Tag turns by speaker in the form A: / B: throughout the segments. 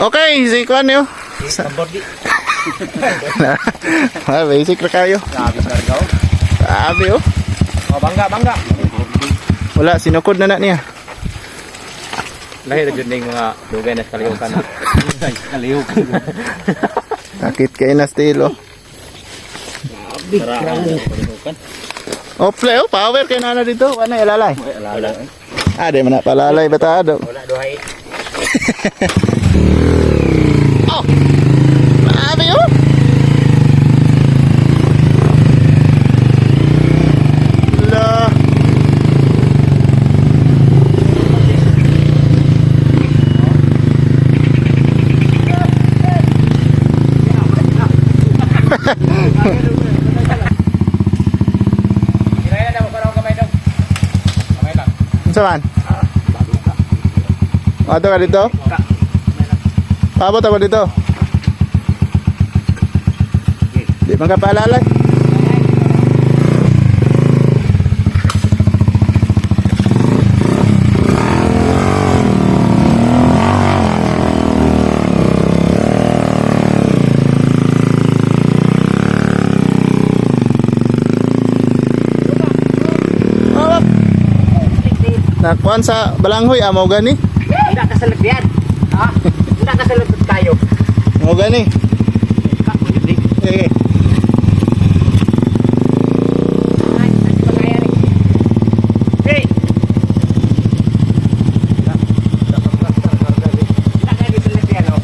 A: Okay, si Kwan yo. Ah, basic ra kayo.
B: Grabe karga oh.
A: Sabi oh.
B: Oh, bangga, bangga.
A: Wala, sinukod na na niya.
B: Lahi ra jud ning mga dugay na sa kalihukan. Kalihukan.
A: Sakit kayo na stilo.
B: Kalihukan.
A: Oh, play oh, power kayo na na dito. Wala ilalay.
B: Wala.
A: Ah, di man na palalay batado.
B: Wala duhay.
A: Oh! Grabe oh! La.
B: Kaya na mo para kamay dong. Kamay lang.
A: Unsa man? Ato ka dito? Paabot ako dito. Di man ka paalalay. Oh, Nakuan sa balanghoy amo gani.
B: Hindi ka sa lagyan. Ha? Hindi ka sa lagyan tayo.
A: Mo gani. Sige.
B: Hey!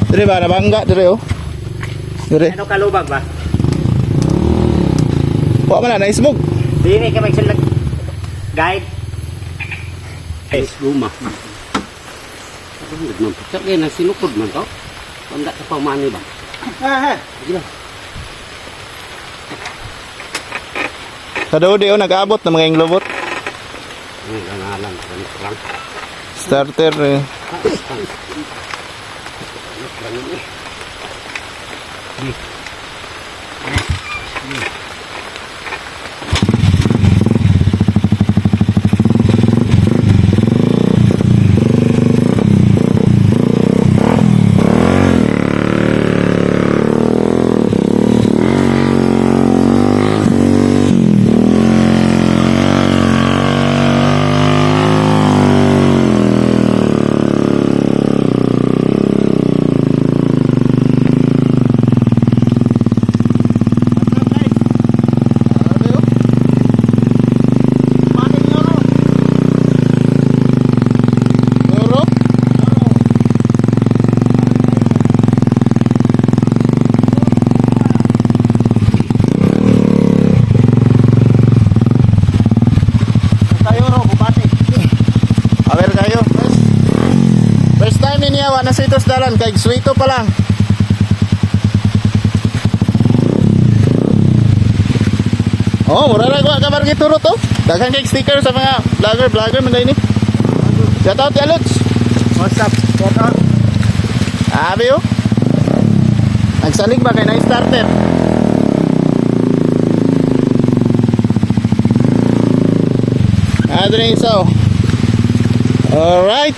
A: Dire ba nabangga dire oh. Dire.
B: Ano kalubag ba?
A: Wa man na naismog.
B: Dili ka magsulag guide.
C: Es guma. Man picture kay nang sinukod man to. Wala ka pa mani ba?
A: Ha ha.
C: Sige lang.
A: Sa daw di oh nag-abot ng mga inglobot.
C: Ay, langalan ganito lang.
A: Starter eh. Loro? Tayo ro, bupati. Aware kayo. First time niya wa na sa itos dalan kay sweeto pa lang. Oh, mura ra ka barang ituro to. Daghan kay sticker sa mga vlogger vlogger man ni. Shout out Yalots.
B: What's up? Shout out.
A: Abi oh. Nagsalig ba kay na starter? Ah, dito na isa oh. Alright.